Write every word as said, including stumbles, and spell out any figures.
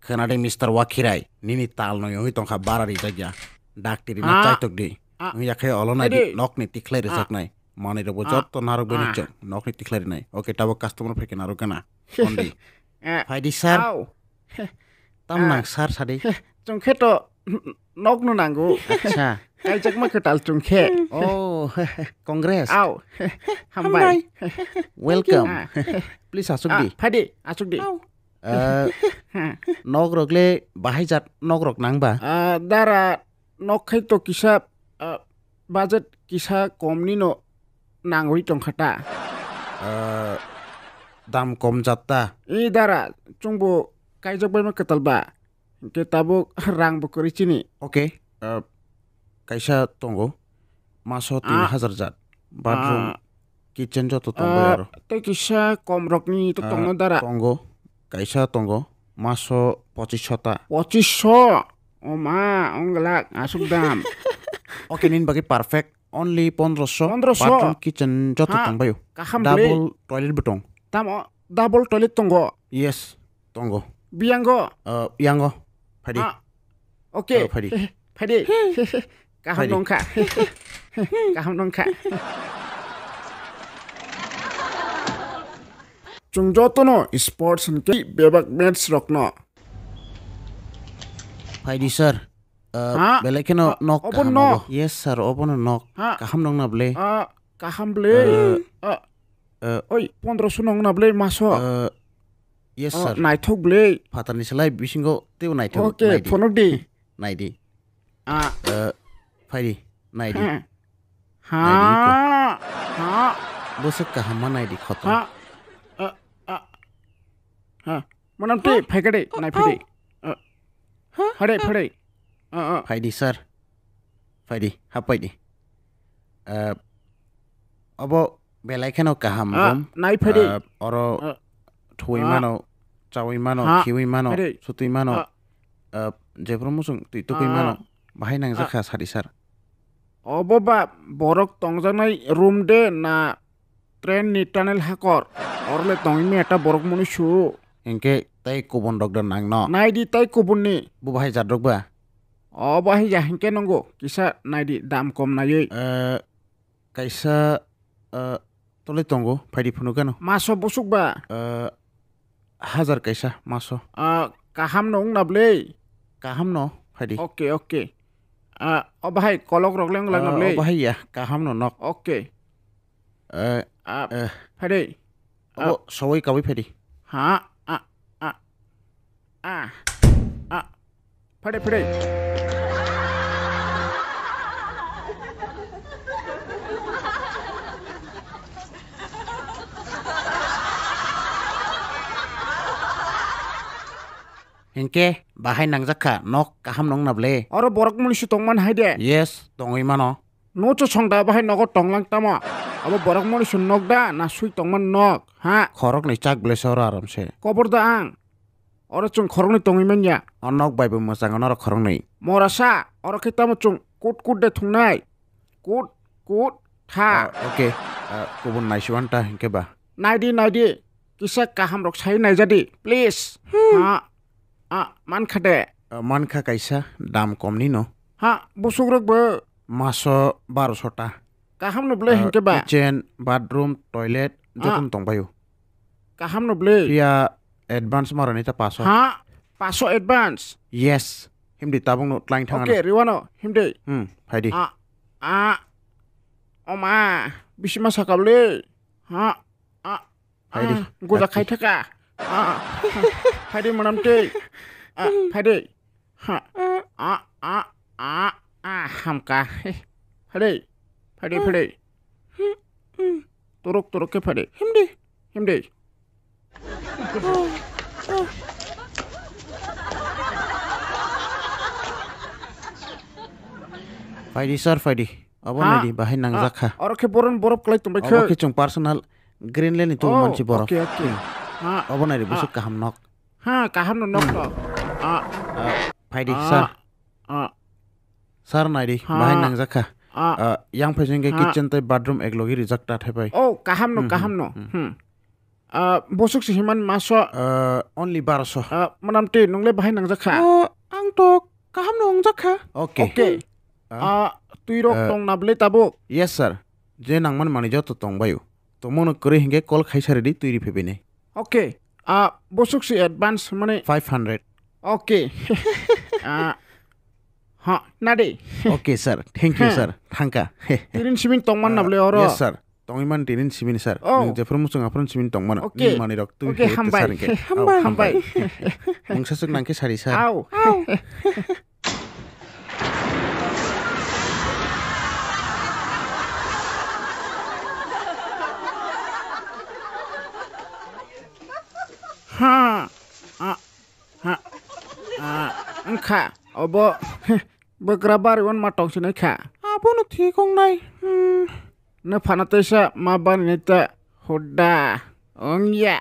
Khwnadi Mister Wakhirai, nini tal no yongwi tongkha bara rijak ya. Daktiri na Ah. chaitok di. Ah. Wngya khe olo nai di, Ede. Nokni tikhlai Ah. rijaknai. Manwi rokbo Ah. jotto narwk bai Ah. nukjak, nokni tikhlai rinai. Okay, tabuk customer phaikhe narwk gana. Ondi. Eh. Phaidi sir. Au. Tam Ah. nang sir sadi. Chwng khe to nok no nango. Acha. Kaijakma kwtal chwng khe. Oh, congrats. Au. Hambai. Welcome. Ah. Please asuk Ah, di. Phaidi, asuk di. Au. Eh, Hmm. Nok rok le bahai jat nok rok nang ba? Ah, dara nok khai to kisa, ah, budget kisa kom ni no nangwi tongkha ta. Eh, dam kom jat ta? I dara, chwngbo kaijak bai ma kwtal ba. Hwnkhe tabuk rang bo kwrwi chini. Okay, eh, kaisa tongo. Maso Ah. tin hajar jat. Bathroom, Ah. kitchen joto tongbai Ah, aro. Tei kisa kom rokni to Ah, tongno dara. Tongo. Kaisa tongo. Maso pochish ta. Pochish? O ma, ong glak, asuk dam. Okay, nini bagwi perfect. Only pondroso. Pondroso? Bathroom, kitchen joto Ha, tongbaio. Kaham bwle. Double toilet bo tong. Tamo double toilet tongo? Yes, tongo. Biyango? Uh, yango. Phaidi. Ha. Okay. Uh, phaidi. Phaidi. Kaham Phaidi. Nongkha. Kaham nongkha. Chwng jotono sports hinkhe bebak match rokno. Phaidi sir. Uh, Ha? Belai kheno Ah, nok obo kaham nok? Obo. Yes sir, obono nok. Ha? Kaham nongna bwle? Ah, kaham bwle. Uh, Ah, uh, oi, pondroso nongna bwle maso? Uh, yes Oh, sir. Naithok bwle. Phatarni slai bisingo teibo naithok. Okay, naidi. Phunuk di. Naidi. Ah. Uh, phaidi. Naidi. Ha. Naidi ko. Ha. Ha. Bwswk kaham ma naidi khoto. Ha. Ah, ah. Ha. Manam tei phaikade, nai phaidi. Ah. Phade, phade. Ah, ah. Phaidi sir. Phaidi, hap phaidi. Eh, obo belai kheno kaham Ah, room. Nai phaidi. Eh, oro Ah. Thuwi Ah. Mano, chawi mano, Ha. Khiwi mano, Phaidi. Sutwi mano. Ah. Eh, jephru muchung twi tukwi Ah. Mano. Bahai nangjak Ah. Kha sadi sir. Obo ba borok tongjaknai room de na train ni tunnel hakor? Orle tongwi meta borok mwnwi su. Hinkhe tei kubun rok da nangno? Naidi tei kubun ni. Bo bahai jat rok ba? O bahai ya hinkhe nongo kisa naidi dam kom naiwi. Eh, kaisa, eh, tolai tongo, phaidi phunuk gano. Maso busuk ba? Eh, hajar kaisa maso. Ah, kaham no wngna bwle? Kaham no, phaidi. Okay, okay. Ah, o bahai kolok rok leng lang na Ah, bwle? O bahai ya, kaham no nok. Okay. Eh, Ah, eh. Phaidi. Obo Ah. Sawai kawi phaidi. Ha, ah, ah. Ah, ah. Phaidi, phaidi. Hinkhe bahai nangjak kha, nok kaham nongna bwle? Oro borok mwnwi su tongman hai de? Yes, tongwi mano. Nuchu song da bahai nogo tonglang tamo? Abo borok mwnwi su nok da na sui tongman nok? Ha? Khoroknwi chak bwle se oro aram se. Kobor da ang. Oro chwng khoroknwi tongwi manya. O nok bai bo mwchang norok khoroknwi. Morasa, oro khe tamo chwng kut kut de thungnai? Kut, kut, tha. Ah, okay. Ah, kubun naisiwanta hinkhe ba. Naidi, naidi. Kisa kaham rok sai naijadi, please. Hmm. Ha, ah, mankha de. Ah, mankha kaisa dam komni no. Ha, busuk rok bo. Maso baroso ta. Kaham no bwle Ah, hinkhe ba. Kitchen, bathroom, toilet, Ah. Jotono tongbaio. Kaham no bwle. Phiya advance ma rwni ta paso. Ha? Paso advance? Yes. Himdi tabuk no tlaing thang Okay, ano. Riwano, himdi. Hmm, phaidi. Ah, ah. Oma, bisi ma saka bwle. Ha? Ah, Phaidi. Ah, goja khai thaka. Ah, phaidi manam tei. Ah, phaidi. Ha. Ah, ah, ah, ah, hamka. Phaidi. Phaidi, phaidi. Turuk, turuk ke phaidi. Himdi. Himdi. Phaidi sir, phaidi. Abo Ha? Naidi, bahai nangjak kha. Ah, oro khe boron borok kwlai tongbai khe. Abo khe chwng personal Greenland ni tubu Oh, mansi borok. Okay, okay. Hmm. Ha. Abo naidi, ah. Busuk kaham nok. Ha, kaham no nok to. Ah. Ah, phaidi, ah, sir. Ah. Sir naidi, ha, bahai nangjak kha. Ah. Ah, yang phai jeng khe ha, kitchen tei bathroom ek logi rijak ta thai pai. Oh, kaham no, hmm, kaham no. Hmm, hmm. Hmm. Ah, bosok si himan maso. Ah, only baro so. Ah, manam te nungle bahai nangjakha. Ah, ang to kaham no wngjak kha. Okay. Okay. Ah. Ah, twi rok, ah, tong na bwle tabuk? Yes, sir. Je nangman mani joto tong bayo. Tongmano kwrwi hinkhe call khai sari di, twi ri phaibai nai. Okay. Ah, bosok si advance mani? Five hundred. Okay. Ah, ha, nadi. Okay, sir. Thank you, ha, sir. Thangka. Tirin simin tongman na bwle oro? Yes, sir. Tongwi man tinin simin, sir. Oh. Nwng jephru muchung aphru simin tongmano. Okay. Nini manwi rok twi. Okay, hambai. Sir, hambai, hambai. Mungsa suk nangkhe sari, sir. Au. Au. Ha. A. Ha. A. Wngkha. Obo. Bwkra bari wan ma tong sinai kha. Abono thik wngnai. Hmm. Nw phano teisa ma bani nai ta. Hoda. Wngya.